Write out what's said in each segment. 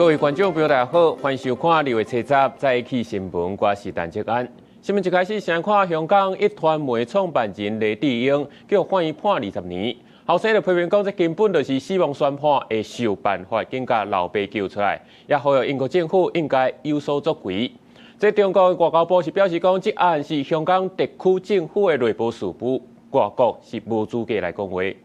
各位觀眾朋友，大家好，歡迎收看2月七日早起新聞，我是陳哲安。新聞一開始先看香港壹傳媒創辦人黎智英，予法院判20年。後生就批評講，這根本就是死亡宣判，會想辦法緊共老爸救出來，也呼籲英國政府應該有所作為。這中國外交部是表示講，這案是香港特區政府的內部事務，外國是無資格來講話。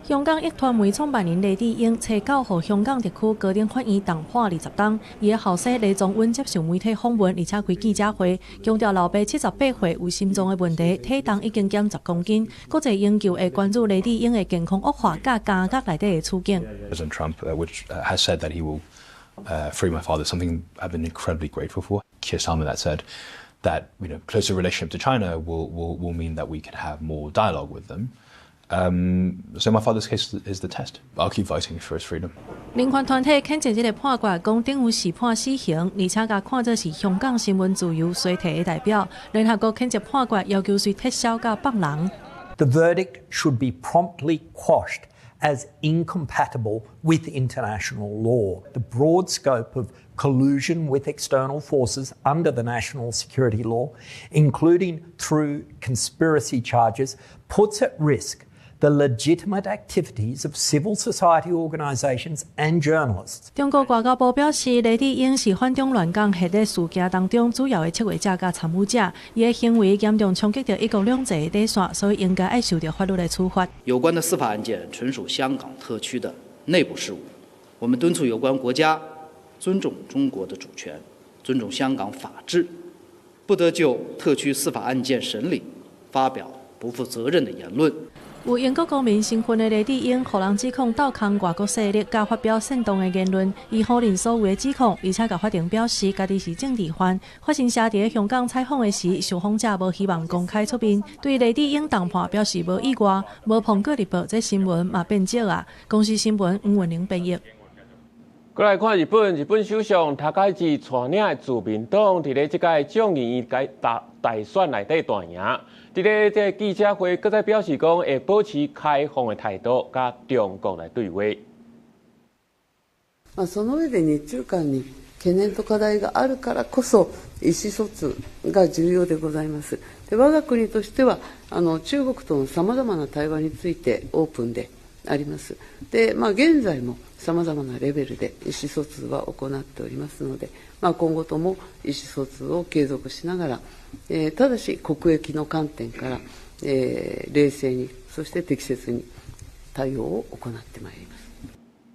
香港壹傳媒創辦人黎智英，初九予香港特區高等法院重判20冬。伊的後生黎宗恩接受媒體訪問，而且開記者會，強調老爸78歲有心臟的問題，體重已經減10公斤。國際研究會關注黎智英的健康惡化，佮監獄內底的處境。 President Trump, which has said that he will free my father, something I've been incredibly grateful for. Keir Starmer that said that closer relationship to China will mean that we can have more dialogue with them. So my father's case is the test. I'll keep fighting for his freedom. 人權團體譴責這個判決，講等於是判死刑，而且共看做是香港新聞自由衰退的代表。聯合國譴責判決，要求予撤銷佮放人。 The verdict should be promptly quashed as incompatible with international law. The broad scope of collusion with external forces under the national security law, including through conspiracy charges, puts at risk the legitimate activities of civil society organisations and journalists. 中國外交部表示，黎智英是反中亂港系列事件當中主要的策劃者佮參與者，伊的行為嚴重衝擊著一國兩制的底線，所以應該愛受著法律的處罰。有關的司法案件純屬香港特區的內部事務，我們敦促有關國家尊重中國的主權，尊重香港法治，不得就特區司法案件審理發表不負責任的言論。有英國公民身份的黎智英，予人指控鬥空外國勢力，佮發表煽動的言論，伊否認所有的指控，而且共法庭表示，家己是政治犯。法新社佇香港採訪的時，受訪者無希望公開出面，對黎智英重判表示無意外。無蘋果日報這新聞嘛變少啊。公視新聞黃文玲編譯。過來看日本，日本首相高市帶領的自民黨，佇咧這屆眾議院大選內底大贏。佇咧這個記者會，閣再表示講會保持開放的態度，佮中國來對話。まあ、その上で日中間に懸念と課題があるからこそ意思疎通が重要でございます。で、我が国としては中国とのさまざまな対話についてオープンであります。で、まあ、現在もさまざまなレベルで意思疎通は行っておりますので、まあ、今後とも意思疎通を継続しながら、ただし国益の観点から、冷静にそして適切に対応を行ってまいります。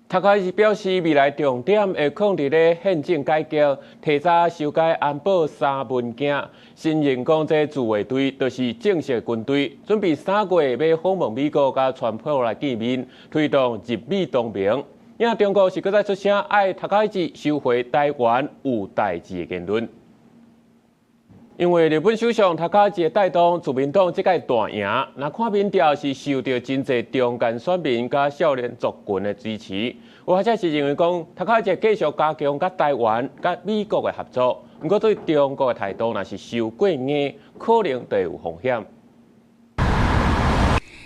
高市表示，未來重點會放佇咧憲政改革，提早修改安保三文件，承認講這自衛隊就是正式軍隊，準備3月欲訪問美國，佮川普來見面，推動日美同盟。因中國是閣再出聲，愛高市收回台灣有代誌的言論。因為日本首相高市的帶動，自民黨這屆大贏。若看民調是受著真濟中間選民佮少年族群的支持。有學者是認為講，高市繼續加強佮台灣、佮美國的合作，毋過對中國的態度若是傷過硬，可能就會有風險。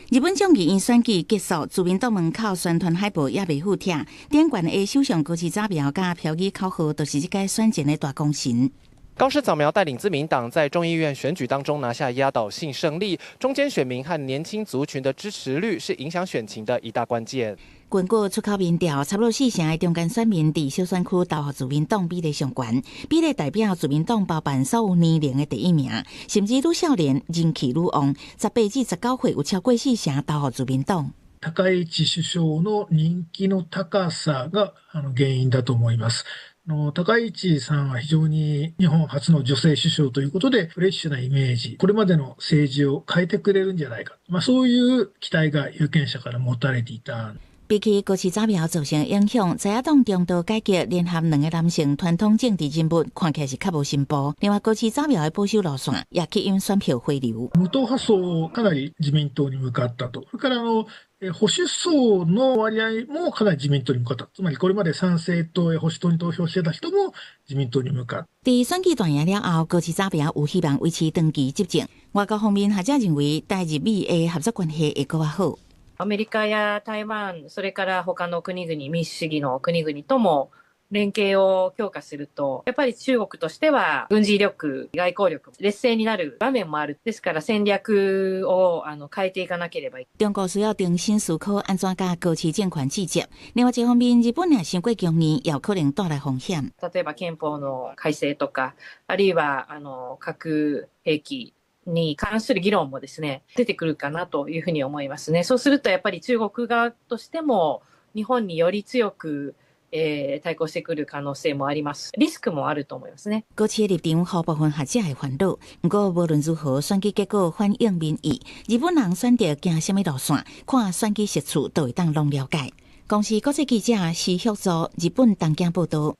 日本眾議院選舉結束，自民黨門口宣傳海報猶未付貼，頂懸的首相高市早苗佮標語口號，都是這屆選戰的大功臣。高市早苗帶領自民黨在眾議院選舉當中拿下壓倒性勝利，中間選民和年輕族群的支持率是影響選情的一大關鍵。根據出口民調，差不多四成的中間選民佇小選區投予自民黨比例上懸，比例代表自民黨包辦所有年齡的第一名，甚至愈少年人氣愈旺，18至19歲有超過四成投予自民黨。高市首相の人気の高さが原因だと思います。高市さんは非常に日本初の女性首相ということで、フレッシュなイメージ、これまでの政治を変えてくれるんじゃないか、まあ、そういう期待が有権者から持たれていた。比起高市早苗造成影響，在野黨中道改革聯合兩個男性傳統政治人物，看起來是較無進步。另外，高市早苗的保守路線也吸引選票回流。無党派層かなり自民党に向かったと。それから保守層の割合もかなり自民党に向かった。つまりこれまで参政党や保守党に投票してた人も自民党に向かった。佇選舉大贏了後，高市早苗有希望維持長期執政。外交方面，學者認為台日美的合作關係會閣較好。アメリカや台灣、それから他の國々、民主主義の國々とも連携を強化すると、やっぱり中國としては軍事力、外交力、劣勢になる場面もある。ですから戦略を変えていかなければ。中國需要重新思考按怎佮高市政權對接。另外一方面，日本若傷過強硬，也有可能帶來風險。例えば憲法の改正とか、あるいは核兵器に関する議論もですね、出てくるかなというふうに思いますね。そうするとやっぱり中國側としても、日本により強く対抗してくる可能性もあります。リスクもあると思いますね。高市的立場，予部分學者的煩惱。毋過無論如何，選舉結果反映民意。日本人選擇行啥物路線，看選舉席次就會當攏了解。公視國際記者施旭做日本東京報道。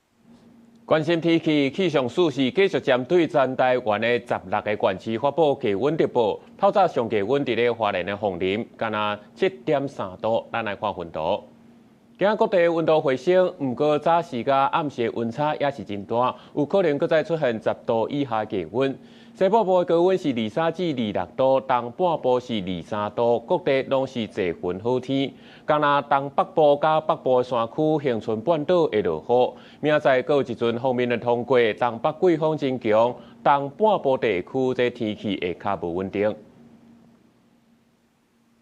關心天氣，氣象署是繼續針對全台灣的16個縣市發布低溫特報。透早上低溫佇咧花蓮的鳳林，敢若7.3度，咱來看溫度。今仔各地溫度回升，毋過早時佮暗時溫差也是真大，有可能閣再出現10度以下低溫。西北部的高溫是23至26度，東半部是23度，各地攏是濟雲好天。敢若東北部佮北部的山區、恆春半島會落雨。明仔載閣有一陣鋒面的通過，東北季風真強，東半部地區這天氣會較無穩定。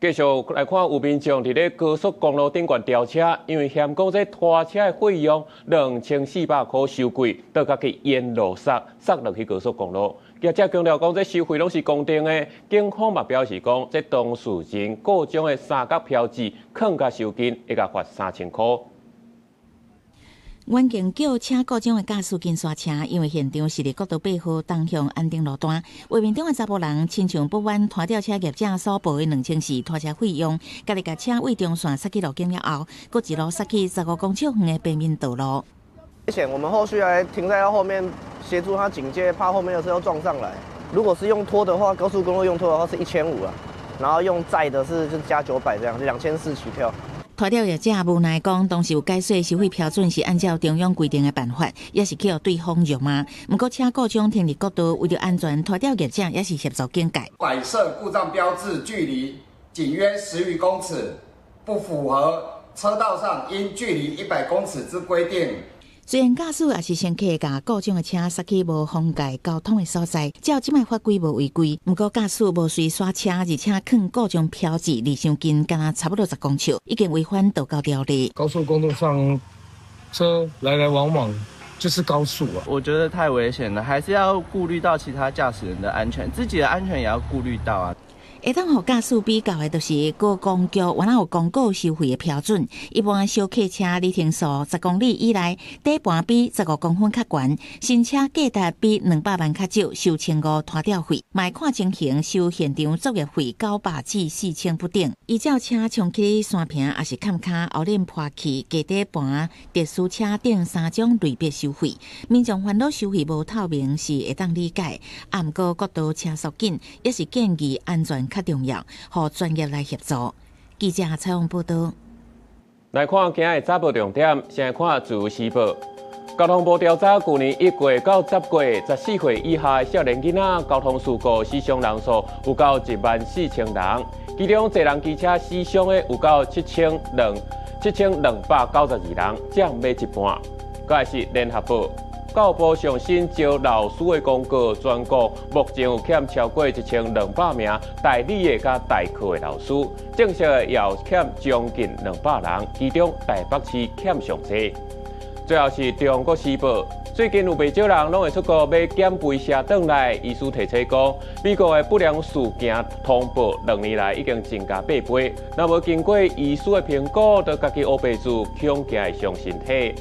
繼續來看，有民眾佇咧高速公路頂懸吊車，因為嫌講這拖車的費用2400箍收貴，就家己沿路塞塞落去高速公路。業者強調講，這收費攏是公定的。警方嘛表示講，這當事人故障的三角標誌囥共收金，會共罰3000箍。遠景叫車故障的駕駛緊剎車，因為現場是佇國道8號東向安定路段。畫面中的查埔人親像不滿拖吊車業者所報的2400拖車費用，家己共車位中線塞去路肩了後，閣一路塞去15公尺遠的平面道路。危險，我們後續還停在他後面協助他警戒，怕後面的車又撞上來。如果是用拖的話，高速公路用拖的話是1500啊，然後用載的是就加900這樣，2400起跳。拖吊業者無奈講，當時有解說收費標準是按照中央規定的辦法，也是去予對方辱罵。毋過車故障停佇國道，為著安全，拖吊業者也是協助警戒。擺設故障標誌距離僅約10餘公尺，不符合車道上應距離100公尺之規定。雖然駕駛也是乘客共故障的車塞去無妨礙交通的所在，照這擺法規無違規。毋過駕駛無隨剎車，而且囥故障標誌離傷近，敢若差不多10公尺，已經違反道交條例。高速公路上車來來往往就是高速啊，我覺得太危險了，還是要顧慮到其他駕駛人的安全，自己的安全也要顧慮到啊。會當予駕駛比較的，就是高公局原來有公告收費的標準。一般小客車里程數10公里以內，底盤比15公分較懸，新車價值比200萬較少，收1500拖吊費。嘛看情形收現場作業費900至4000不等。依照車衝去山坪，抑是崁跤後輪破去，加底盤、特殊車等三種類別收費。民眾煩惱收費無透明是會當理解，啊，毋過國道車速緊，也是建議安全較重要，予專業來協助。記者採訪報道。來看今日早報重點，先來看自由時報。交通部調查，舊年1月到10月，14歲以下的少年囡仔交通事故死傷人數有夠14,000人，其中坐人機車死傷的有夠7292人，佔欲一半。閣來是聯合報。教育部上新招老師的公告，全國目前有欠超過1200名代理的佮代課的老師，正式的也有欠將近200人，其中台北市欠上濟。最後是中國時報，最近有袂少人攏會出國欲減肥寫轉來，醫師提醒講，美國的不良事件通報2年來已經增加8倍，若無經過醫師的評估，就家己烏白做，恐驚會傷身體。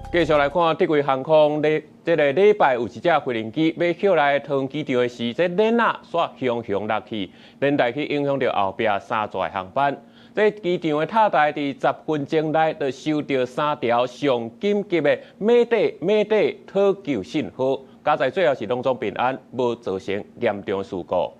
繼續來看德威航空，禮這个禮拜有一隻飛行機欲歇來桃園機場的時，這鏈仔煞雄雄落去，連帶去影響著後壁三座航班。這機場的塔台佇10分鐘內就收著三條上緊急的 Mayday Mayday 討救信號，佳哉最後是攏總平安，無造成嚴重事故。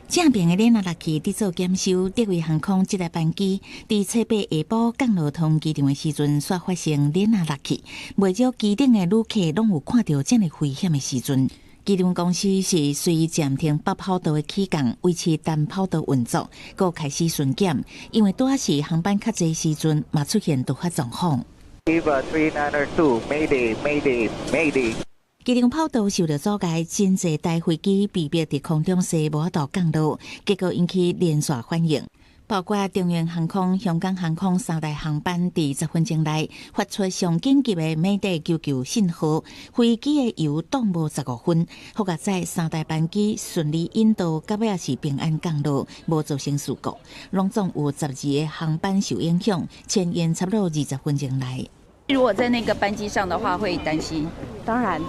正爿的鏈仔落去，佇做檢修。德威航空這台班機佇初八下晡降落桃園機場的時陣，煞發生鏈仔落去。袂少機頂的旅客攏有看著這麼危險的時陣。機場公司是隨暫停北跑道的起降，維持單跑道運作，閣開始巡檢，因為拄仔是航班較濟時陣，嘛出現突發狀況。 Eva 392, Mayday, Mayday, Mayday。機場跑道受到阻礙，真濟台飛機被迫佇空中踅無法度降落，結果引起連鎖反應。包括中央航空、香港航空三台航班佇10分鐘內發出上緊急的 Mayday 求救信號，飛機的油擋無15分，好佳哉三台班機順利引導，到尾也是平安降落，無造成事故。攏總有12個航班受影響，遷延差不多20分鐘內。如果在那個班機上的話，會擔心。當然，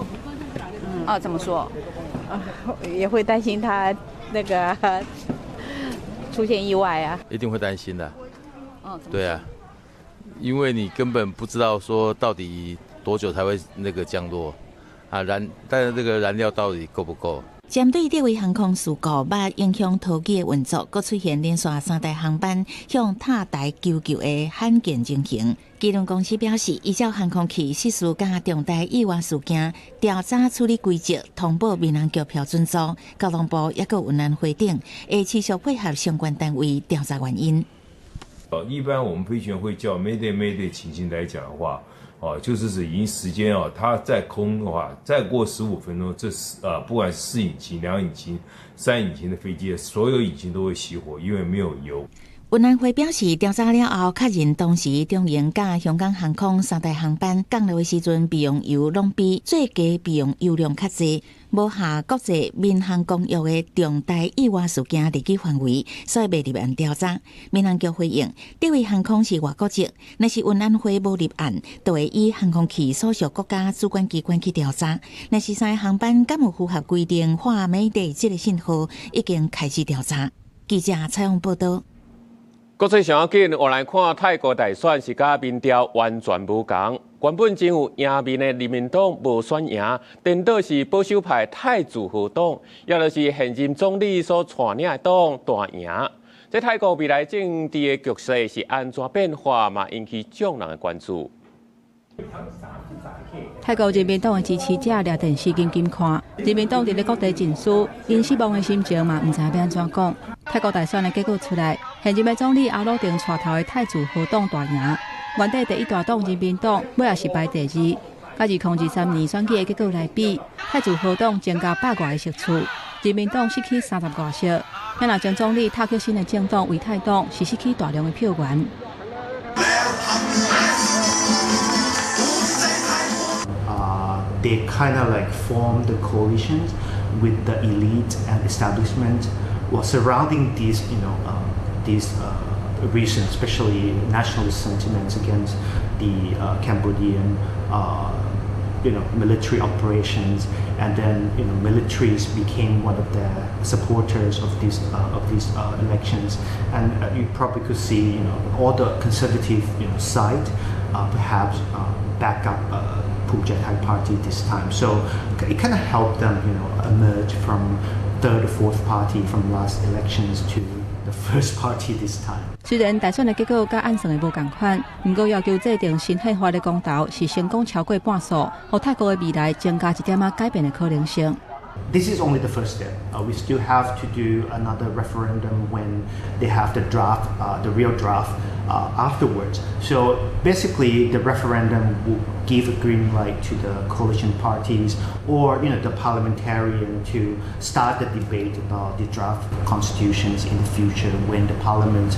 哦，怎麼說？也會擔心他那個出現意外啊。一定會擔心的。哦，對啊，因為你根本不知道說到底多久才會那個降落啊，但是這個燃料到底夠不夠？針對德威航空事故，捌影響桃機的運作，閣出現連續三台航班向塔台求救的罕見情形。機輪公司表示，依照航空器失事佮重大意外事件調查處理規則，通報民航局標準組、交通部抑閣運安會等，會持續配合相關單位調查原因。一般我們飛行員會叫 Mayday Mayday 情形來講的話，哦，就是指已經時間哦，它在空的話，再過15分鐘，這是啊，不管是四引擎、兩引擎、三引擎的飛機，所有引擎都會熄火，因為沒有油。運安會表示，調查了後，確認當時中榮佮香港航空三台航班降落的時陣，備用油攏比最低備用油量較濟，無合國際民航公約的重大意外事件列舉範圍，所以袂立案調查。民航局回應，德威航空是外國籍，若是運安會無立案，就會以航空器所屬國家主管機關去調查。若是三個航班敢有符合規定發 Mayday 這个信號，已經開始調查。記者採訪報道。國際上要緊，我來看泰國大選是佮民調完全無仝。原本真有贏面的人民黨無選贏，顛倒是保守派泰自和黨，也就是現任總理所帶領的黨大贏。這泰國未來政治的局勢是按怎變化嘛，引起眾人的關注。泰國人民黨的支持者掠電視緊緊看，人民黨佇咧各地盡輸，𪜶失望的心情嘛，毋知欲按怎講。泰國大選的結果出來，現任的總理阿努廷帶頭的泰自和黨大贏，原底第一大黨人民黨尾仔是排第二。佮2023年選舉的結果來比，泰自和黨增加百外个席次，人民黨失去三十外席。遐若前總理塔克辛的政黨為泰黨是失去大量的票源。 They kind of like formed the coalitions with the elite and establishment while surrounding these reasons, especially nationalist sentiments against the Cambodian military operations, and then militaries became one of the supporters of these elections, and you probably could see all the conservative side perhaps back up Bhumjaithai Party this time. So it kind of helped them emerge from third or fourth party from last elections to the first party this time. 雖然大選的結果佮按算的無仝款，毋過要求制定新憲法的公投是成功超過半數，予泰國的未來增加一點仔改變的可能性。 This is only the first step. We still have to do another referendum when they have the draft, the real draft afterwards. So basically, the referendum will give a green light to the coalition parties or the parliamentarian to start the debate about the draft constitutions in the future when the parliament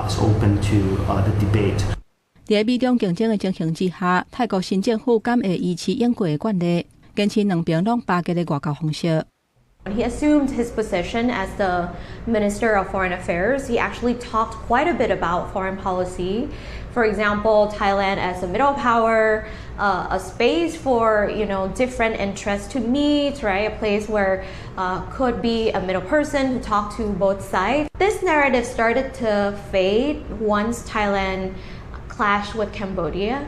is open to the debate. 佇美中競爭的情形之下，泰國新政府敢會維持用過的慣例，堅持兩邊攏巴結的外交方式。 He assumed his position as the Minister of Foreign Affairs. He actually talked quite a bit about foreign policy. For example, Thailand as a middle power, a space for different interests to meet, right? A place where could be a middle person to talk to both sides. This narrative started to fade once Thailand clashed with Cambodia,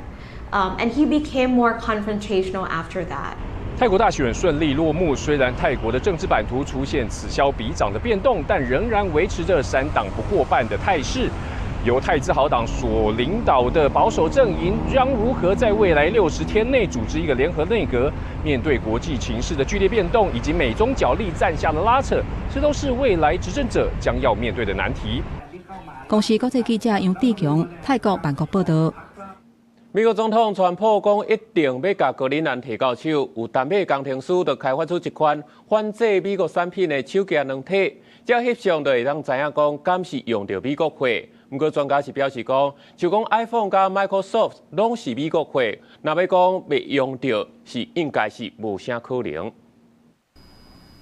and he became more confrontational after that. 泰國大選順利落幕，雖然泰國的政治版圖出現此消彼長的變動，但仍然維持着三黨不過半的態勢。由泰自豪党所领导的保守阵营将如何在未来60天内组织一个联合内阁？面对国际情势的剧烈变动，以及美中角力战下的拉扯，这都是未来执政者将要面对的难题。公视国际记者杨志强，泰国曼谷报道。美國總統川普講一定欲共格陵蘭提到手，有丹麥工程師就開發出一款反制美國產品的手機軟體，這翕相就會當知影講敢是用著美國貨。毋過專家是表示講，就講 iPhone 佮 Microsoft 攏是美國貨，若欲講袂用著，是應該是無啥可能。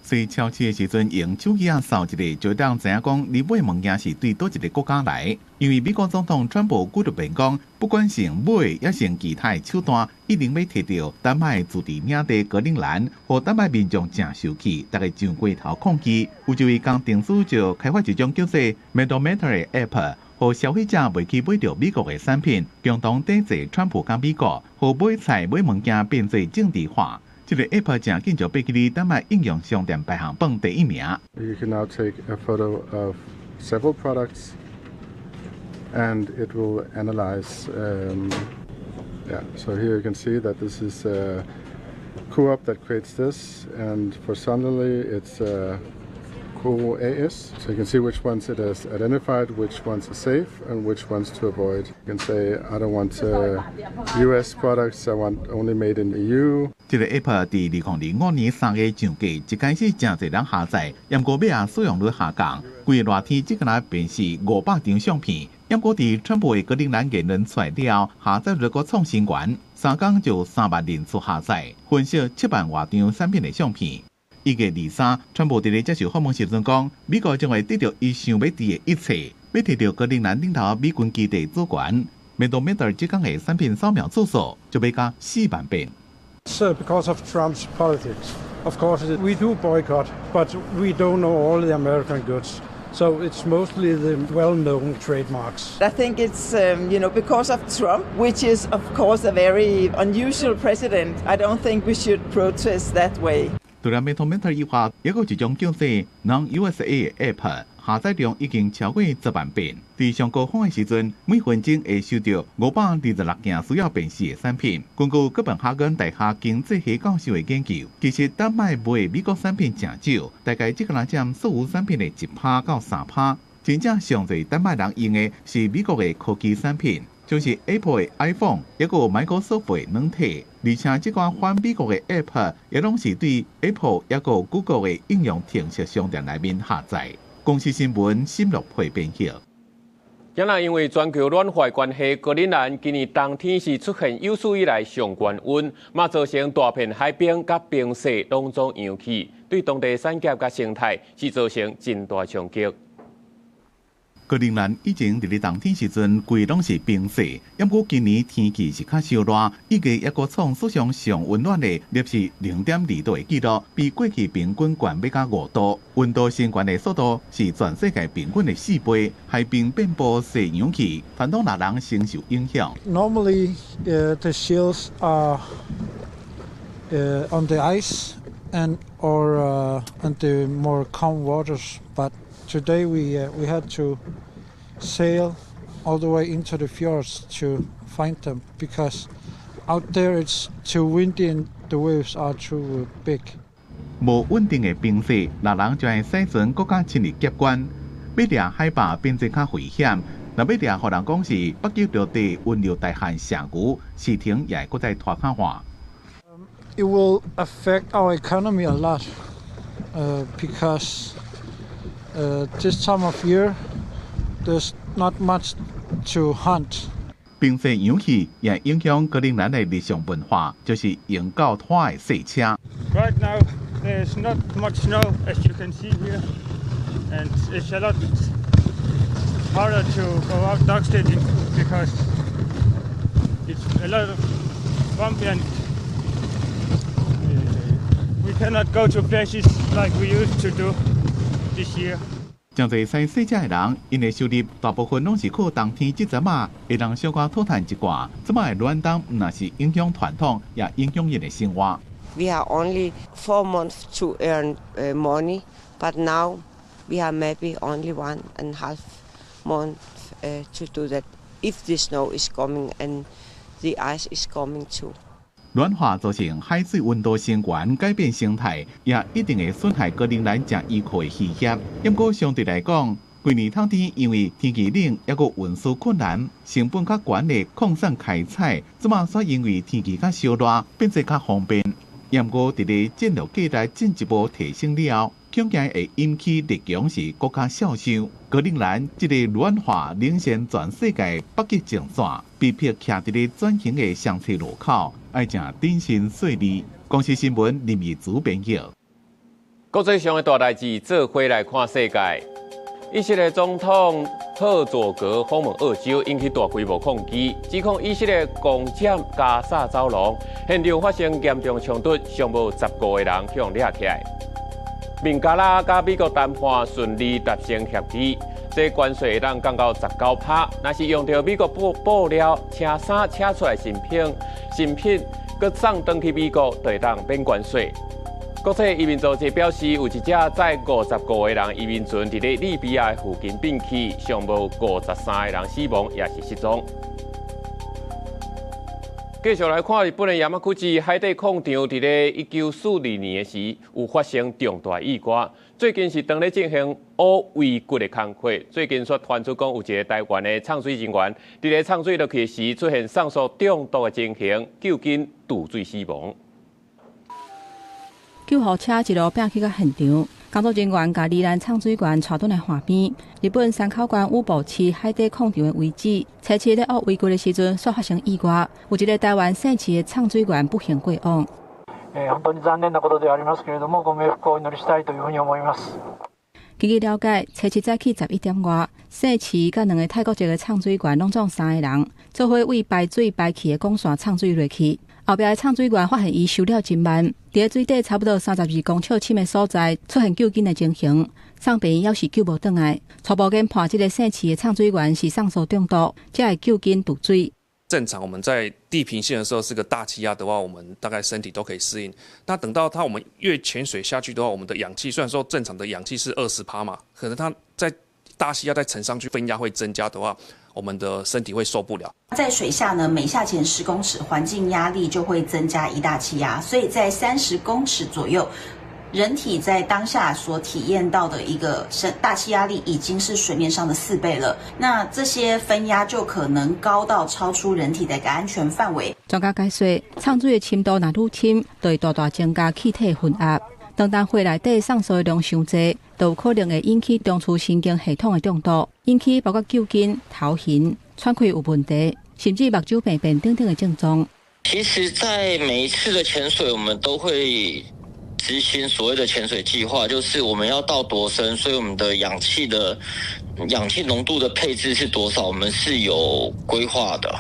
踅超市的時陣，用手機仔掃一下，就會當知影講你買物件是對佗一個國家來。因為美國總統川普舉著辯講，不管是用買抑是用其他的手段，一定欲提著丹麥自治領地格陵蘭，予丹麥民眾誠受氣，逐家上街頭抗議。有一位工程師就開發一種叫做 Medometer 的 App，予消費者袂去買著美國的產品，共同抵制川普佮美國，予買菜買物件變做政治化。這個 App 誠緊就爬起佇丹麥應用商店排行榜第一名。 You can now take a photo of several products, and it will analyze. Yeah, so here you can see that this is a Coop that creates this, and for Sundeli it's Coop A/S. So you can see which ones it has identified, which ones are safe, and which ones to avoid. You can say, I don't want US products, I want only made in EU. 這個 app 佇2025年3月上架，一開始誠濟人下載，毋過尾仔使用率下降。規个熱天這個若便是500張相片。毋過佇川普的格陵蘭言論出來了，下載率閣創新懸，3工就3萬人次下載，分析7萬外張產品的相片。1月23，川普佇咧接受訪問時陣講，美國將會得著伊想欲得的一切，欲提著格陵蘭頂頭美軍基地主權。Medometer 這工的產品掃描次數就欲加4萬遍。 It's because of Trump's politics. Of course, we do boycott, but we don't know all the American goods. So it's mostly the well-known trademarks. I think it's because of Trump, which is of course a very unusual president. I don't think we should protest that way. 除了 Medometer 以外，猶閣有一種叫做 Non-USA App，下載量已經超過10萬遍。佇上高峰的時陣，每分鐘會收著526件需要辨識的產品。根據哥本哈根大學經濟系教授的研究，其實丹麥賣美國產品誠少，大概只敢若佔所有產品的1趴到3趴。真正上濟丹麥人用的是美國的科技產品，像是 Apple 的 iPhone，抑閣有 Microsoft 的軟體，而且這款反美國的 App 也攏是對 Apple 抑閣 Google 的應用程式商店內面下載。公視新聞新樂配編譯。今仔因為全球暖化關係，格陵蘭今年冬天是出現有史以來上懸溫，嘛造成大片海冰佮冰雪攏總融去，對當地產業佮生態是造成真大衝擊。格陵蘭以前佇咧冬天時陣，規攏是冰雪，毋過今年天氣是較燒熱，1月抑閣創史上上溫暖的攝氏0.2度的紀錄，比過去平均懸欲加5度。溫度升懸的速度是全世界平均的4倍，海冰遍布西洋去，傳統獵人深受影響。 Normally, the seals are on the ice and or on the more calm waters, but today we had to sail all the way into the fjords to find them because out there it's too windy and the waves are too big. 無穩定的冰雪，獵人就愛駛船閣較親入極關，欲掠海豹變做較危險。若欲掠予人講是北極陸地溫柔大漢麝牛，時程也會閣再拖較緩。 It will affect our economy a lot because this time of year there's not much to hunt. 冰雪融去也影響格陵蘭的日常文化，就是用狗拖的細車。 Right now there's not much snow, as you can see here, and it's a lot harder to go out dog sledding because it's a lot of bumpy and we cannot go to places like we used to do this year. 誠濟駛細車的人，𪜶的收入大部分攏是靠冬天這陣仔會當小可討趁一寡。這擺的暖冬，毋但是影響傳統，也影響𪜶的生活。 We have only 4 months to earn money, but now we have maybe only 1.5 month. to do that if the snow is coming and the ice is coming too. 暖化造成海水溫度升懸，改變生態，也一定會損害格陵蘭誠依靠的漁業。不過相對來講，近年冬天因為天氣冷，抑閣運輸困難，成本較懸的礦產開採，這馬煞因為天氣較燒熱，變做較方便。毋過佇咧戰略價值進一步提升了後，恐驚會引起列強是閣較數想。格陵蘭這个暖化領先全世界北極前線，被迫徛佇咧轉型的雙岔路口，愛誠謹慎細膩。公視新聞林義祖編譯。國際上的大代誌，做伙來看世界。以色列總統赫佐格訪問澳洲，引起大規模抗議，指控以色列攻佔加薩走廊，現場發生嚴重衝突，上無15個人予人掠起來。孟加拉佮美國談判順利達成協議，這關稅會當降到19%。若是用著美國布料、車衫車出來成品，閣送轉去美國，就會當免關稅。國際移民組織表示，有一隻載55個人移民船佇咧利比亞附近變去，上無53個人死亡，抑是失蹤。繼續來看日本的山口市海底礦場，佇咧1942年的時有發生重大意外。最近是當咧進行挖遺骨的工課，最近煞傳出講有一个台灣的藏水人員，佇咧藏水落去時出現酸素中毒的情形，救緊墜水死亡。救護車一路拼去到現場，工作人員共罹難藏水員帶轉來岸邊。日本山口縣宇部市海底礦場的遺址，初七咧挖遺骨的時陣，煞發生意外，有一个台灣姓池的藏水員不幸過往。本当に残念なことでありますけれども、ご冥福をお祈りしたいというふうに思います。根據了解，初七早起11點外，姓池佮兩个泰國籍的藏水員，攏總三個人，做伙為排水排氣的管線藏水落去。後壁的藏水員發現伊收了真慢，佇咧水底差不多32公尺深的所在出現救緊的情形，送病院猶是救無轉來。初步研判，這个姓池的藏水員是酸素中毒，才會救緊墜水。正常我們在地平線的時候是個大氣壓的話，我們大概身體都可以適應。那等到它我們越潛水下去的話，我們的氧氣雖然說正常的氧氣是20趴嘛，可能它在大氣壓再沉上去，分壓會增加的話，我們的身體會受不了。在水下呢，每下潛10公尺，環境壓力就會增加1大氣壓，所以在30公尺左右，人體在當下所體驗到的一個大氣壓力已經是水面上的4倍了。那這些分壓就可能高到超出人體的一個安全範圍。專家解說，藏水的深度若愈深，就會大大增加氣體分壓。當當火內底酸素的量傷濟，就有可能會引起中樞神經系統的中毒，引起包括救緊、頭暈、喘氣有問題，甚至目睭病變等等的症狀。其實，在每一次的潛水，我們都會執行所謂的潛水計劃，就是我們要到多深，所以我們的氧氣濃度的配置是多少，我們是有規劃的。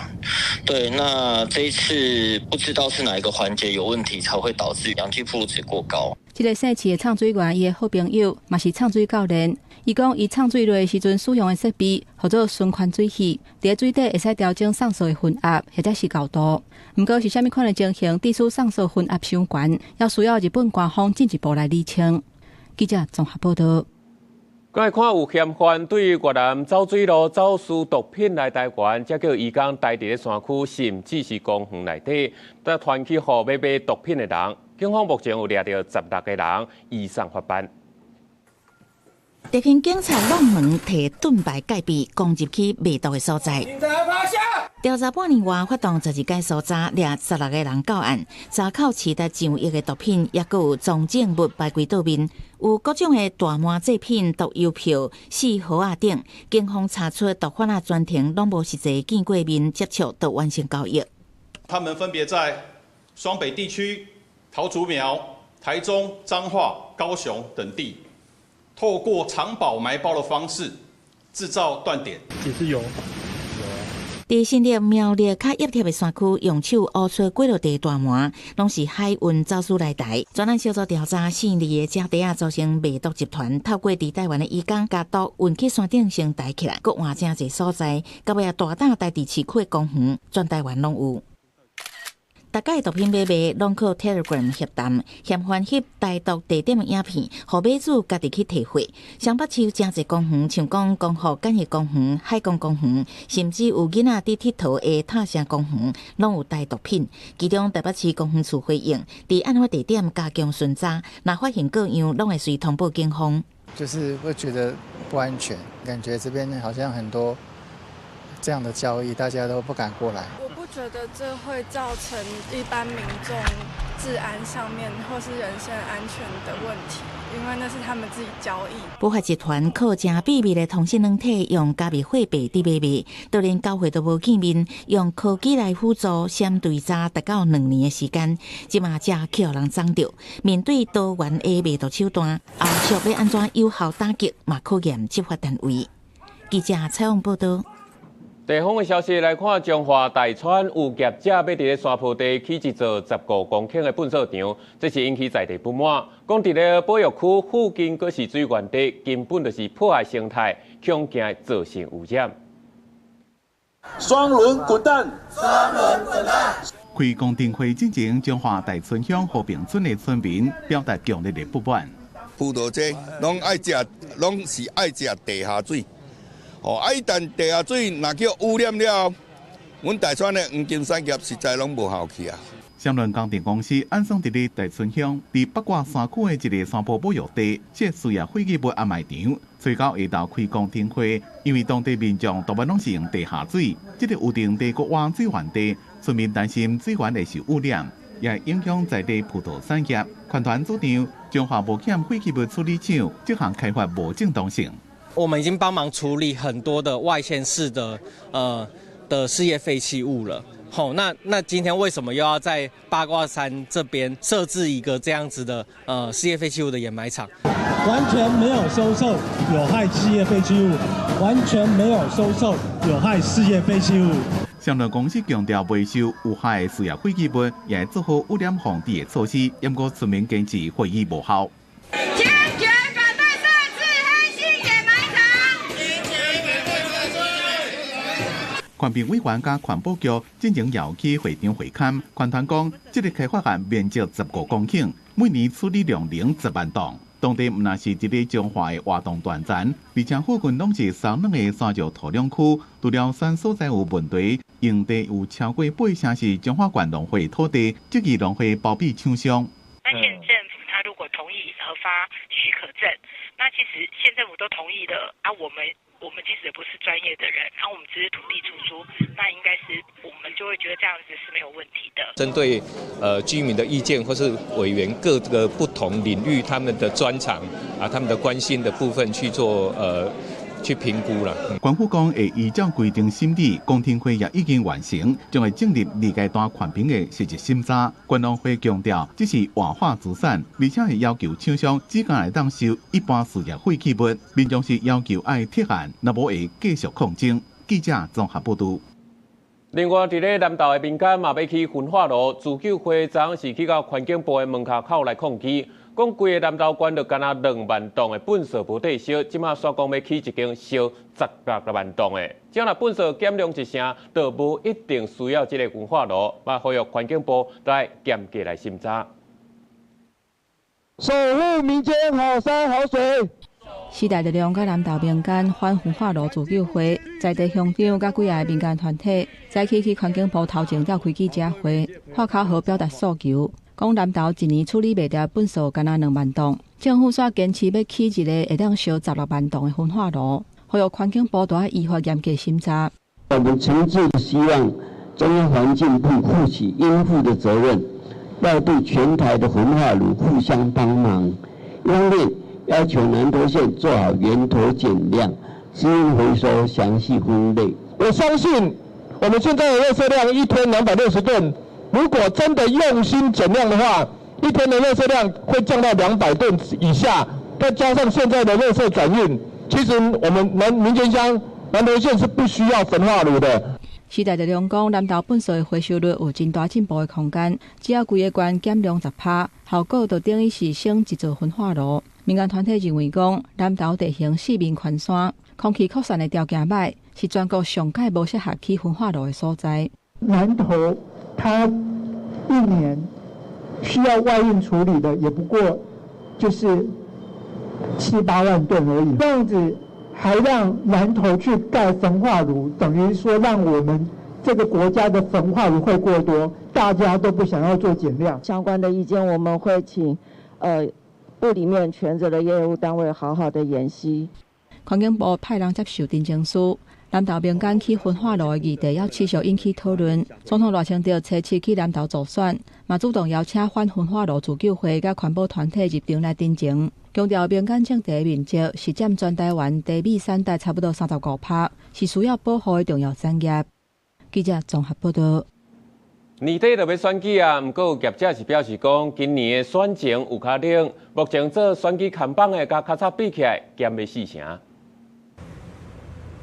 對，那這一次不知道是哪一個環節有問題，才會導致氧氣暴露值過高。這个姓池的藏水員，伊的好朋友嘛是藏水教練。伊講，伊藏水落的時陣使用的設備，號做循環水器，佇水底會使調整酸素的分壓或者是高度。毋過是啥物款的情形，致使酸素分壓傷懸，猶需要日本官方進一步來釐清。記者綜合報道。過來看有嫌犯對越南走水路走私毒品來台灣，這叫移工待佇咧山區，甚至是公園內底，再傳去予欲買毒品的人。警方目前有掠著16個人，移送法辦。特勤警察挵門提盾牌戒備，攻入去賣毒的所在。調查半年外，發動12間搜查，掠16個人到案，查扣市值上億的毒品，抑閣有贓證物排歸倒面，有各種的大麻製品、毒郵票、四盒仔等。警方查出毒販仔全程攏無實際見過面接觸，就完成交易。他們分別在雙北地區、桃竹苗、台中、彰化、高雄等地，透過藏寶埋包的方式製造斷點。也是有。佇新竹苗栗較壓貼的山區，用手挖出幾落塊大麻，攏是海運走私來台。專案小組調查，姓李的姐弟仔組成賣毒集團，透過佇台灣的移工，共毒運去山頂先抬起來，閣換誠濟所在，到尾仔大膽帶佇市區的公園，全台灣攏有。逐擺毒品買賣攏靠 Telegram 協談，嫌犯翕台毒地點的影片，予買主家己去提貨。雙北市誠濟公園，像講光復簡易公園、海港公園，甚至有囡仔佇𨑨迌的塔城公園，攏有台毒品。其中台北市公園處回應，佇案發地點加強巡查，若發現各樣，攏會隨通報警方。就是會覺得不安全，感覺這邊好像很多這樣的交易，大家都不敢過來。我不覺得這會造成一般民眾治安上面或是人身安全的問題，因為那是他們自己交易。不法集團靠誠秘密的通訊軟體，用加密貨幣佇買賣，都連交會都無見面，用科技來輔助，閃追查達到2年的時間，這馬才去予人摠著。面對多元的賣毒手段，後續欲按怎有效打擊，嘛考驗執法單位。記者採訪報導。地方的消息來看，彰化大川有業者欲佇咧山坡地起一座15公頃的糞掃場，這是引起在地不滿。講佇咧保育區附近，閣是水源地，根本就是破壞生態，恐驚造成污染。雙輪滾蛋，雙輪滾蛋。開公聽會進前，彰化大村鄉和平村的村民表達強烈的不滿。葡萄這攏愛食，攏是愛食地下水。哦，啊！一旦地下水若叫污染了，阮大川的黃金產業實在攏無效去啊。雙輪工程公司按算佇咧大村鄉，佇八卦山區的一个山坡保育地設事業廢棄物掩埋場，隨到下晝開公聽會，因為當地民眾多半攏是用地下水，這个有定地閣挖水源地，村民擔心水源會受污染，也影響在地葡萄產業。環團主張彰化無欠廢棄物處理廠，這項開發無正當性。我們已經幫忙處理很多的外縣市的事業廢棄物了。好，那今天為什麼又要在八卦山這邊設置一個這樣子的事業廢棄物的掩埋場？完全沒有收受有害事業廢棄物，完全沒有收受有害事業廢棄物。雙輪公司強調回收有害事業廢棄物，也做好污染防治的措施，毋過村民堅持會議無效。堅決反對設置黑心掩埋場。環評委員佮環保局進前邀去會場會勘，環團講，這个開發案面積15公頃，每年處理量能10萬噸。當地毋但是佇咧彰化的活動斷層，而且附近攏是松軟的沙石土壤區，除了山所在有問題，用地有超過八成是彰化縣農會土地，質疑農會包庇廠商。那縣政府他如果同意核發許可證，那其實縣政府都同意了啊，我們其實也不是專業的人，然後我們只是土地出租，那應該是我們就會覺得這樣子是沒有問題的。針對居民的意見或是委員各個不同領域他們的專長啊，他們的關心的部分去做去評估啦。官府講會依照規定審理，公聽會也已經完成，將會進入二階段環評的實質審查。縣農會強調，這是活化資產，而且會要求廠商只敢會當收一般事業廢棄物，民眾是要求愛撤案，若無會繼續抗爭。記者綜合報導。另外，佇咧南投的民間嘛欲起焚化爐，自救會昨是去到環境部的門跤口來抗議，講規個南投縣就干焦2萬噸的糞埽無得燒，這馬煞講欲起一間燒16萬噸的，這若糞埽減量一成，就無一定需要這个焚化爐，嘛呼籲環境部來嚴格來審查。守護民間好山好水。時代力量佮南投民間反焚化爐自救會，在地鄉長佮幾个民間團體，早起去環境部頭前召開記者會，喊口號表達訴求，講南投一年處理袂掉糞埽干焦2萬噸，政府煞堅持欲起一个會當燒16萬噸的焚化爐，呼籲環境部都愛依法嚴格審查。我們誠摯的希望中央環境部負起應負的責任，要對全台的焚化爐互相幫忙，一方面要求南投縣做好源頭減量、資源回收、詳細分類。我相信我們現在的垃圾量一天260噸，如果真的用心減量的話，一天的垃圾量會降到200噸以下。再加上現在的垃圾轉運，其實我們南民間鄉南投縣是不需要焚化爐的。時代力量講，南投糞埽的回收率有真大進步的空間，只要規个縣減量10%，效果就等於是省一座焚化爐。民間團體認為講，南投地形四面環山，空氣擴散的條件䆀，是全國上蓋無適合起焚化爐的所在。南投它一年需要外運處理的也不過就是7、8萬噸而已。這樣子還讓南投去蓋焚化爐，等於說讓我們這個國家的焚化爐會過多，大家都不想要做減量。相關的意見，我們會請部裡面權責的業務單位好好的研析。環境部派人接受陳情書，南投民間起焚化爐的議題，猶持續引起討論。總統賴清德初七去南投助選，嘛主動邀請反焚化爐自救會佮環保團體入場來陳情，強調民間種地的面積是佔全台灣茶米產值差不多35%，是需要保護的重要產業。記者綜合報道。年底就欲選舉啊，毋過有業者是表示講，今年的選情有較冷，目前做選舉看板的，佮較早比起來減欲四成。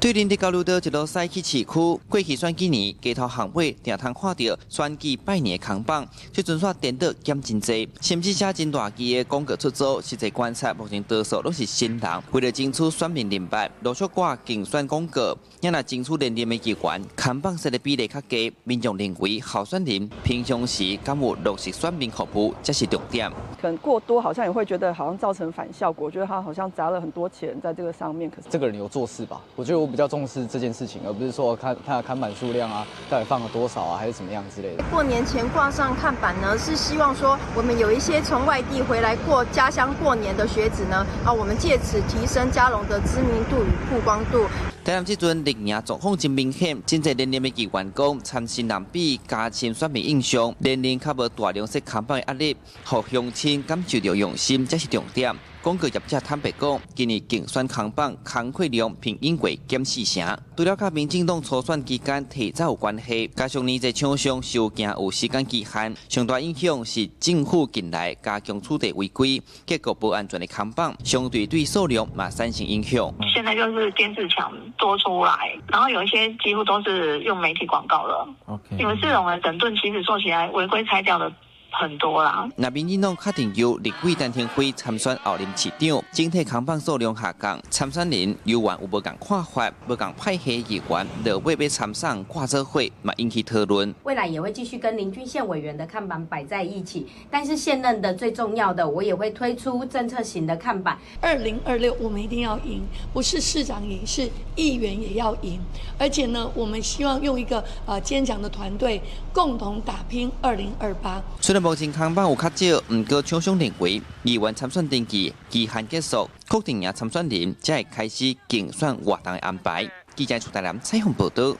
對林的交流道一路駛去市區，過去選舉年街頭巷尾定通看著選舉拜年的扛棒，這陣煞顛倒減真濟，甚至寫真大支的廣告出租，實際觀察目前多數攏是新人，為了爭取選民認捌，陸續掛競選廣告。也若爭取連任的議員，扛棒設的比例較低，民眾認為候選人平常時敢有落實選民服務，才是重點。可能過多，好像也會覺得好像造成反效果，覺得他好像砸了很多錢在這個上面。可是這個人有做事吧？我覺得我比較重視這件事情，而不是說看他的看板數量啊，到底放了多少啊，還是怎麼樣之類的。過年前掛上看板呢，是希望說我們有一些從外地回來過家鄉過年的學子呢，啊，我們借此提升嘉隆的知名度與曝光度。台南這陣綠營狀況真明顯，真濟連任的議員講，參新人比加深選民印象，連任較無大量設看板的壓力，予鄉親感受著用心，才是重點。廣告業者坦白講，今年競選扛棒工課量平均過減四成，除了佮民進黨初選期間提早有關係，加上年濟廠商收件有時間期限，上大影響是政府近來加強取締違規，結果無安全的扛棒，相對對數量嘛產生影響。現在就是電視牆多出來，然後有一些幾乎都是用媒體廣告了。 OK，因為這種的整頓其實做起來違規拆掉的很多啦。那民進黨確定由立委陳庭輝參選候任市長，整體扛棒數量下降，參選人猶原有無仝看法，無仝派系議員落尾欲參選掛做伙，嘛引起討論。未來也會繼續跟林俊憲委員的看板擺在一起，但是現任的最重要的，我也會推出政策型的看板。2026我們一定要贏，不是市長贏，是議員也要贏。而且呢，我們希望用一個堅強的團隊，共同打拼2028。雖然目前扛棒有較少，毋過廠商認為議員參選登記期限結束，確定贏參選人才會開始競選活動的安排。記者出台南採訪報導。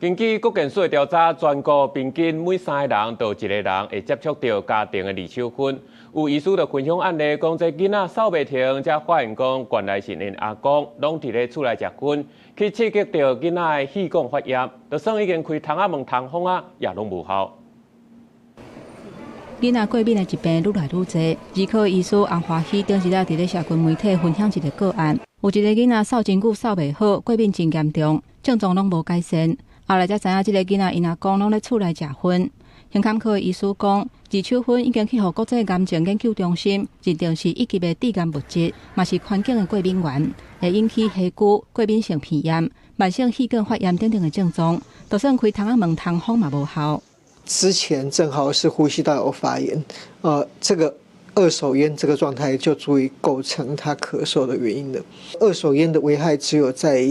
根據國健署的調查，全國平均每三個人就一個人會接觸著家庭的二手薰。有醫師就分享案例，講這囡仔嗽袂停，才發現講原來是𪜶阿公攏佇咧厝內食薰，去刺激著囡仔的氣管發炎，就算已經開窗仔門通風啊，也攏無效。囡仔過敏的疾病愈來愈濟，兒科醫師洪華喜頂一日佇咧社群媒體分享一個個案，有一個囡仔嗽真久嗽袂好，過敏真嚴重，症狀攏無改善。後來才知影，這個囡仔𪜶阿公攏咧厝內食薰。胸坎科的醫師講，二手薰已經去予國際癌症研究中心認定是一級的致癌物質，嘛是環境的過敏原，會引起皮膚過敏性皮炎、慢性氣管發炎等等的症狀。就算開窗仔門通風嘛無效。之前正好是呼吸道有發炎，這個二手煙這個狀態就足以構成他咳嗽的原因了。二手煙的危害只有在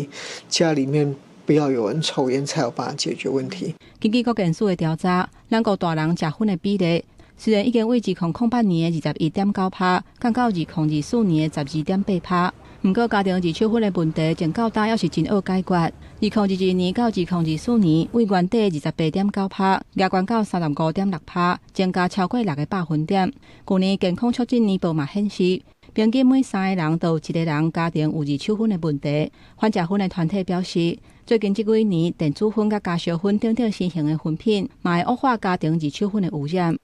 家裡面不要有人抽煙，才有辦法解決問題。根據國健署的調查，咱國大人食薰的比例，雖然已經為2008年的21.9%降到2024年的12.8%，毋過家庭二手薰的問題，從到今猶是真惡解決。2022年到2024年，為原底28.9%，加懸到35.6%，增加超過6個百分點。去年健康促進年報嘛顯示，平均每三個人就有一個人家庭有二手薰的問題。反食薰的團體表示，最近這幾年電子薰佮加燒薰等等新型的薰品，嘛會惡化家庭二手薰的污染。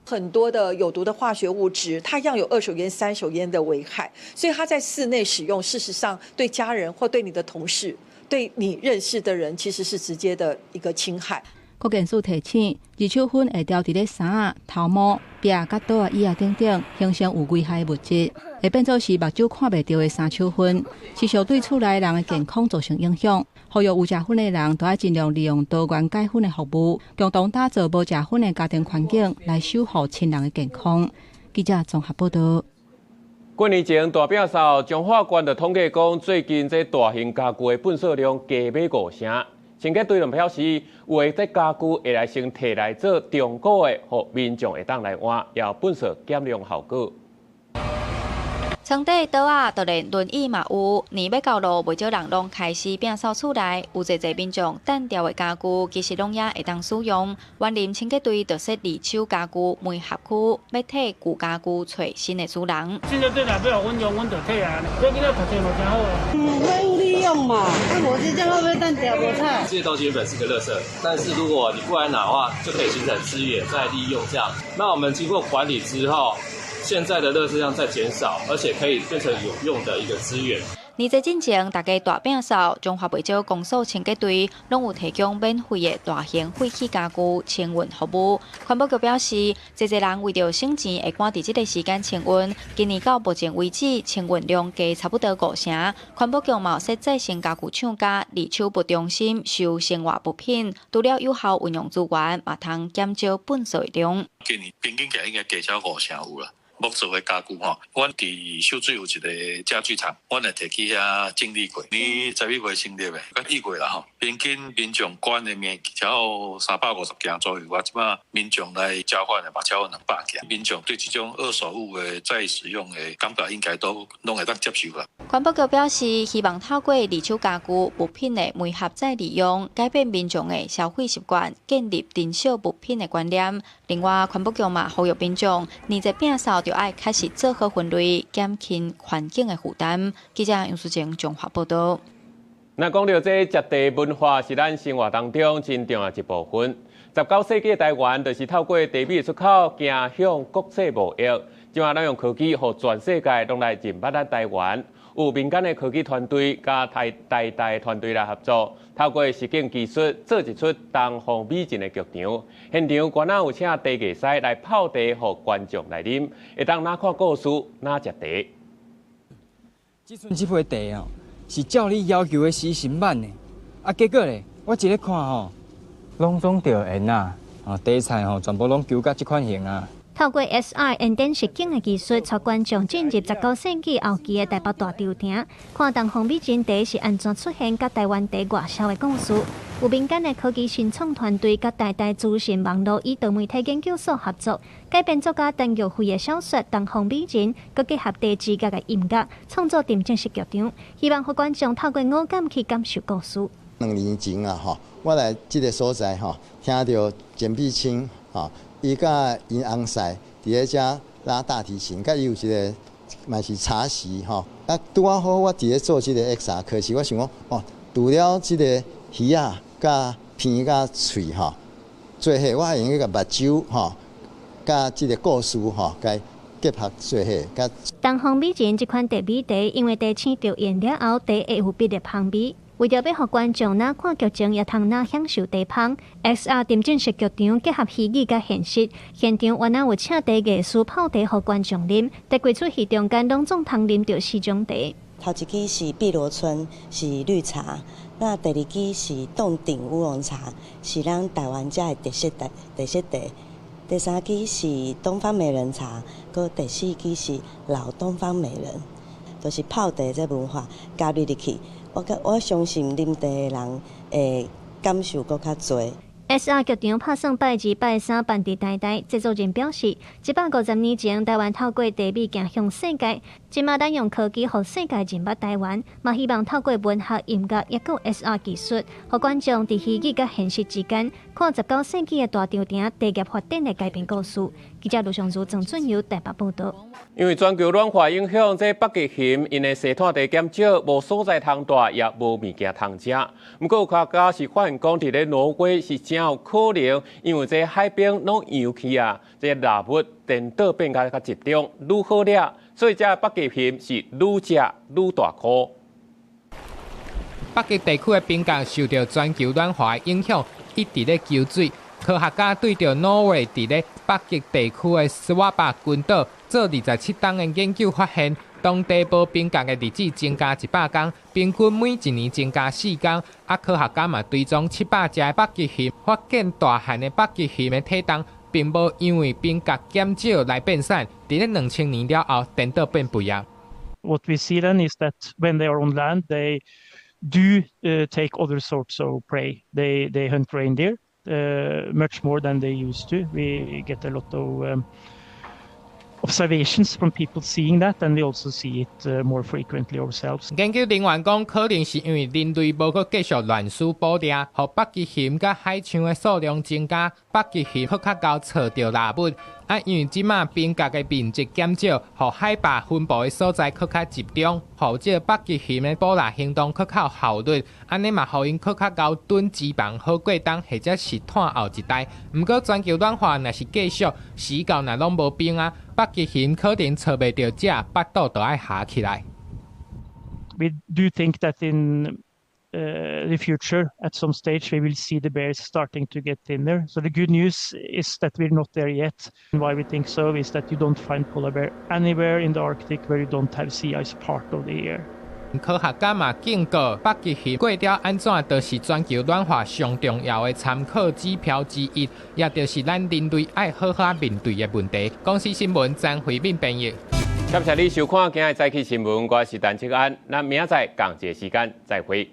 很多的有毒的化學物質，它一樣有二手煙、三手煙的危害，所以它在室內使用，事實上對家人或對你的同事、對你認識的人，其實是直接的一個侵害。國健署提醒，二手薰會牢佇咧衫仔、頭毛、壁佮桌仔椅仔等等，形成有危害的物質。會變做是目睭看袂著的三手薰，持續對厝內人的健康造成影響。呼籲有食薰的人，都愛盡量利用多元解薰的服務，共同打造無食薰的家庭環境，來守護親人的健康。記者綜合報道。幾年前大摒掃，彰化縣就統計講，最近這大型家具的糞掃量加碼五成。清潔隊員表示，有的這家具會來先提來做中古的，予民眾會當來換，也有糞掃減量效果。床底桌仔，就連輪椅嘛有。年欲到囉，袂少人攏開始摒掃厝內，有濟濟民眾擲掉的家具，其實攏猶會當使用。員林清潔隊就設二手家具媒合區，欲替舊家具揣新的主人。清潔隊若欲予阮用，阮就替啊。這囡仔讀冊嘛誠好。廢物利用嘛，啊，無這樣會不會擲掉無彩？這些東西原本是個垃圾，但是如果你不來拿的話，就可以形成資源再利用。這樣，那我們經過管理之後，現在的垃圾量在減少，而且可以變成有用的一個資源。年節進前，大家大摒掃，彰化袂少公所清潔隊攏有提供免費的大型廢棄家具清運服務。環保局表示，濟濟人為著省錢，會趕佇這個時間清運。今年到目前為止，清運量加差不多五成。環保局嘛有設再生家具廠佮二手物中心收生活物品，除了有效運用資源，嘛通減少糞掃的量。今年平均起來應該加超五成有啦。木做的家具吼，阮佇秀水有一個家具廠，阮會提去遐整理過。年11月成立的，佮1月啦吼，平均民眾捐的物超350件左右，我這擺民眾來交換的嘛超過200件。民眾對這種二手物的再使用的感覺，應該都攏會當接受啦。環保局表示，希望透過二手家具物品的媒合再利用，改變民眾的消費習慣，建立珍惜物品的觀念。另外，環保局嘛呼籲民眾，年節摒掃就愛開始做好分類，減輕環境的負擔。記者楊淑靜綜合報道。那講到這食茶文化，是咱生活當中真重要一部分。19世紀的台灣，就是透過茶米出口，走向國際貿易。這馬咱用科技，予全世界攏來認捌咱台灣。有民間的科技團隊佮台台大團隊來合作，透過實境技術做一齣東方美人的劇場。現場敢若有請茶藝師來泡茶，予觀眾來啉，會當若看故事，若食茶。這陣這杯茶哦，是照你要求的時辰挽的，啊，結果咧，我一咧看吼，攏總著緣啊，哦，茶菜吼，全部攏糾甲這款型啊。透過 XR 延展實境的技術，帶觀眾進入19世紀後期的台北大稻埕，看東方美人茶是按怎出現，佮台灣茶外銷的故事。有民間的科技新創團隊佮台大資訊網路與多媒體研究所合作，改編作家陳玉慧的小說《東方美人》，閣結合茶之樂的音樂，創作沉浸式劇場，希望予觀眾透過五感去感受故事。2年前啊，吼，我來這個所在吼，聽著簡碧清吼。伊佮𪜶翁婿佇咧遮拉大提琴，佮伊有一個嘛是茶席吼。啊，拄仔好我佇咧做這個 XR 可是我想講，哦，除了這個魚仔佮鼻佮喙吼，做伙我會用著目睭吼，佮這個故事吼，共結合做伙。佮東方美人這款茶米茶，因為茶青著鹽了後，茶會有筆的香味。為著欲予觀眾若看劇情，也通若享受茶香。XR 沉浸式劇場結合虛擬佮現實，現場原來有請茶藝師泡茶予觀眾啉，佇規齣戲中間攏總通啉著四種茶。頭一支是碧螺春，是綠茶；那第二支是凍頂烏龍茶，是咱台灣遮的特色茶。特色茶。第三支是東方美人茶，閣第四支是老東方美人，就是泡茶這文化加入入去。我相信啉茶的人會感受閣較濟。 XR 劇場拍算拜二、拜三辦佇台大，製作人表示，150年前台灣透過茶米走向世界，這馬咱用科技予世界認捌台灣，嘛希望透過文學、音樂，抑閣 XR 技術，予觀眾佇虛擬佮現實之間，看19世紀的大稻埕茶業發展的改變故事。記者盧尚如、鄭俊友台北報導。因為全球暖化影響，這北極熊𪜶的生湠地減少，無所在通蹛，也無物件通食。毋過有科學家是發現講，佇咧挪威是誠有可能，因為這海冰攏融去啊，這獵物顛倒變較較集中，愈好掠，所以這北極熊是愈食愈大箍。北極地區的冰蓋受著全球暖化的影響，一直咧縮水。科學家對著挪威佇咧北極地區的斯瓦巴群島做27冬的研究，發現當地無冰蓋的日子增加100工，平均每一年增加4工。啊，科學家嘛追蹤700隻北極熊，發現大漢的北極熊的體重並無因為冰蓋減少來變瘦，佇咧2000年了後，顛倒變肥啊。 What we see then is that when they are on land, they do take other sorts of prey. They hunt reindeer much more than they used to. We get a lot of observations from people seeing that, and we also see it more frequently ourselves. 研究人員講，可能是因為人類無閣繼續亂使捕獵，予北極熊佮海象的數量增加，北極熊閣較𠢕揣著獵物。啊，因為這馬冰蓋的面積減少，予海豹分布的所在閣較集中，予這個北極熊的捕獵行動閣較有效率。按呢嘛，予𪜶閣較𠢕囤脂肪，好過冬或者是湠後一代。毋過全球暖化若是繼續，死到若攏無冰啊，北極熊可能揣袂著食，腹肚就愛痂起來。 We do think that in the future, at some stage, we will see the bears starting to get thinner. So the good news is that we're not there yet. And why we think so is that you don't find polar bear anywhere in the Arctic where you don't have sea ice part of the year. 科學家嘛警告，北極熊過了按怎，就是全球暖化上重要的參考指標之一，也就是咱人類愛好好面對的問題。公視新聞張惠敏編譯。感謝你收看今日早起新聞，我是陳志安，咱明仔載仝一个時間再會。